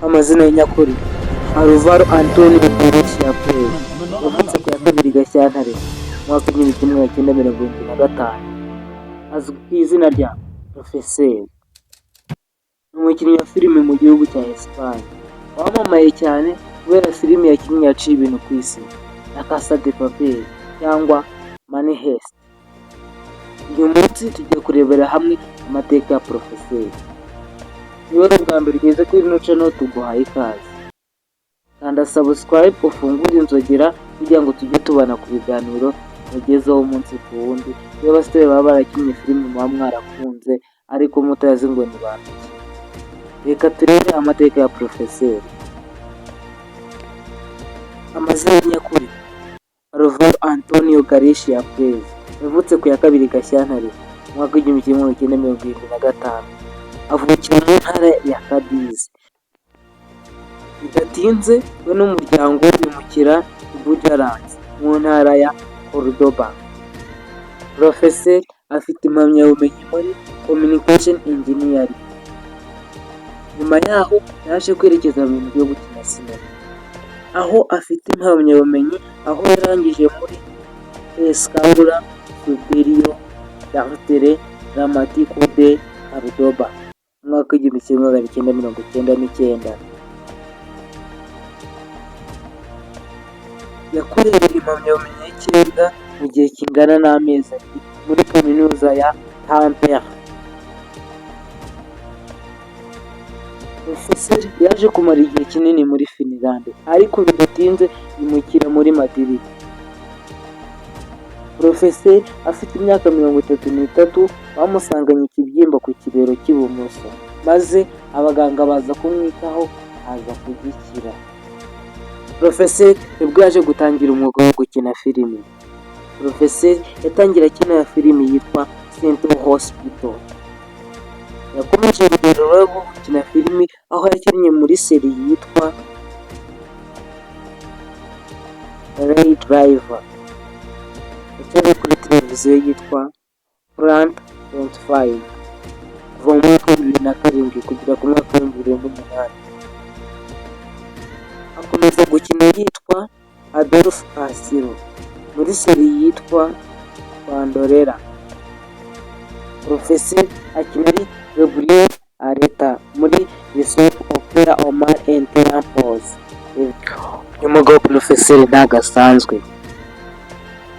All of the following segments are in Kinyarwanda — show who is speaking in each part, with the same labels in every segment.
Speaker 1: Amazina ye nyakuri: Alvaro Antonio Garcia Perez. Yavutse ku ya 2 Gashyantare mu mwaka w'1975, azwi ku izina rya Porofeseri. Ni umukinnyi wa filime mu gihugu cya Esipanye wamamaye cyane kubera filime yakinnye yaciye ibintu ku isi, La Casa de Papel cyangwa Money Heist. Uyu munsi tugiye kurebera hamwe amateka ya Porofeseri. Niba ari ubwa mbere ugeze kuri ino channel, tuguhaye ikaze. Kanda subscribe, ufungure inzogera kugira ngo tujye tubana ku biganiro mugezeho umunsi ku wundi. Iyo abasitari baba barakinnye filime muba mwarakunze ariko mutazi ngo ni bantu ki. Reka turebe amateka ya Porofeseri. Amazina nyakuri: Alvaro Antonio Garcia Perez. Yavutse ku ya 2 Gashyantare mu mwaka w'1975, avukira mu ntara ya Cadiz. Bidatinze we n'umuryango we bimukira i Bujarati mu ntara ya Cordoba. Porofeseri afite impamyabumenyi muri Communication Engineering. Nyuma yaho yaje kwerekeza mu bintu byo gukina sinema, aho afite impamyabumenyi, aho yarangije muri Escuela Superior de Arte Dramático de Cordoba mu mwaka w'1999. Yakoreye impamyabumenyi y'ikirenga mu gihe kingana n'amezi 2 muri kaminuza ya Tampere. Porofeseri yaje kumara igihe kinini muri Finland, ariko bidatinze yimukira muri Madrid. Porofeseri afite imyaka 33, bamusanganye ikibyimba ku kibero cy'ibumoso, maze abaganga baza kumwitaho aza kugikira. Porofeseri nibwo yaje gutangira umwuga wo gukina filime. Porofeseri yatangiye akina filimi yitwa Central Hospital. Yakomeje urugendo rwe rwo gukina filimi aho yakinnye muri seri yitwa Lady Driver yacaga kuri televiziyo yitwa France 25 kuva mu mwaka wa 2007 kugera ku mwaka wa 2008. Akomeza gukina yitwa Adolfo Asilo muri seri yitwa Bandolera. Porofeseri akina ari Gabriel Areta muri The Soap Opera Amor en Tiempos. Uyu mugabo Porofeseri ntabwo asanzwe.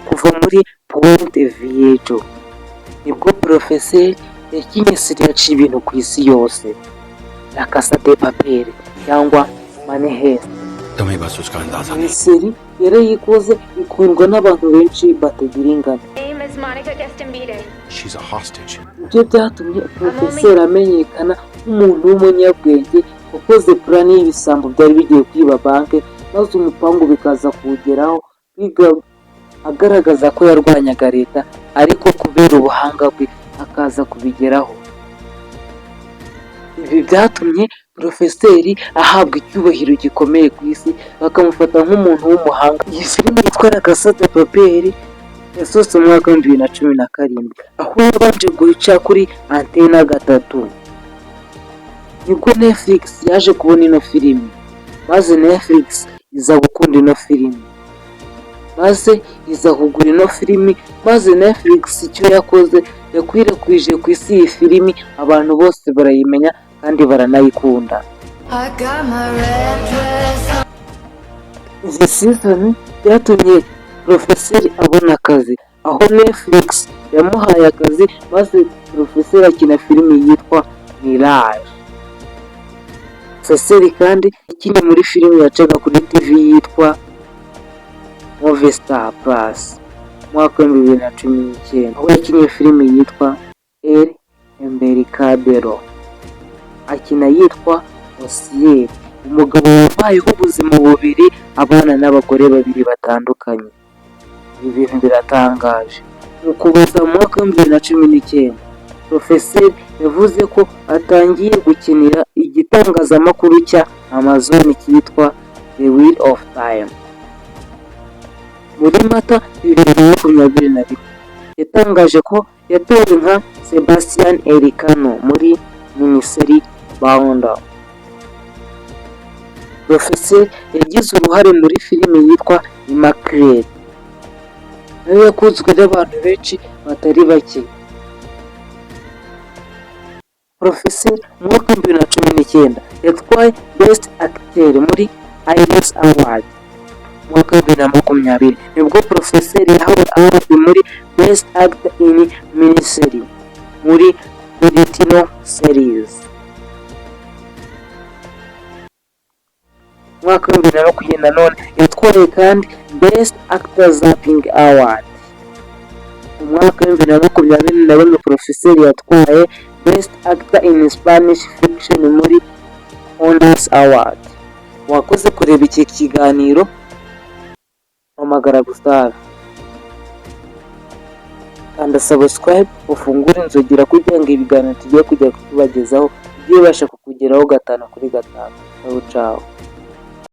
Speaker 1: Kuva muri Puente Viejo nibwo Porofeseri yakinnye seri yaciye ibintu ku isi yose, La Casa de Papel cyangwa Money Heist.
Speaker 2: तुम्हें बस उसका अंदाजा
Speaker 1: Iyi
Speaker 2: नहीं।
Speaker 1: Seri yarayikoze ikundwa n'abantu benshi batagira ingano.
Speaker 3: Name is Monica Gestambide.
Speaker 2: She's a hostage.
Speaker 1: Ibyo byatumye Porofeseri amenyekana nk'umuntu w'umunyabwenge wakoze plan y'ibisambo byari bigiye kwiba banki, maze umupangu bikaza kuwugeraho, biga agaragaza ko yarwanyaga leta, ariko kubera ubuhanga bwe akaza kubigeraho. Ibi byatumye Porofeseri ahabwa icyubahiro gikomeye ku isi, bakamufata nk'umuntu w'umuhanga. Iyi filime yitwa La Casa de Papel yasohotse mu mwaka wa 2017, aho yabanje guca kuri Antena 3. Nibwo Netflix yaje kubona ino filimi, maze Netflix iza gukunda ino filimi, maze iza kugura ino filimi. Maze Netflix icyo yakoze, yakwirakwije ku isi iyi filimi, abantu bose barayimenya kandi baranayikunda.
Speaker 4: I got my red dress.
Speaker 1: Izi season byatumye Porofeseri abona akazi, aho Netflix yamuhaye akazi, maze Porofeseri akina filimi yitwa Mirage. Porofeseri kandi yakinnye muri filimi yacaga kuri TV yitwa Movistar Plus mu mwaka wa 2019, aho yakinnye filimi yitwa El Embarcadero, akina yitwa Osiel, umugabo wabayeho ubuzima bubiri, abana n'abagore babiri batandukanye. Ibi bintu biratangaje. Mu Ukuboza mu mwaka wa 2019, Porofeseri yavuze ko atangiye gukinira igitangazamakuru cya Amazon cyitwa The Wheel of Time. Muri Mata 2021 yatangaje ko yatowe nka Sebastian Elcano muri miniseri Bound. Porofeseri yagize uruhare muri filime yitwa Immaculate, nayo yakunzwe n'abantu benshi batari bake. Porofeseri mu mwaka wa 2019 yatwaye Best Actor muri Iris Award. Mu mwaka wa 2020 nibwo Porofeseri yahawe award muri Best Actor in Miniseries muri Latino Series. Mu mwaka wa 2020 nanone yatwaye kandi Best Actor Zapping Award. Mu mwaka wa 2021 Porofeseri yatwaye Best Actor in Spanish Fiction muri Ondas Award. Wakoze kureba iki kiganiro. Hamagara Gustave, kanda subscribe, ufungure inzogera kugira ngo ibiganiro tugiye kujya tubagezaho bijye bibasha kukugeraho gatanu kuri gatanu. Ciao ciao.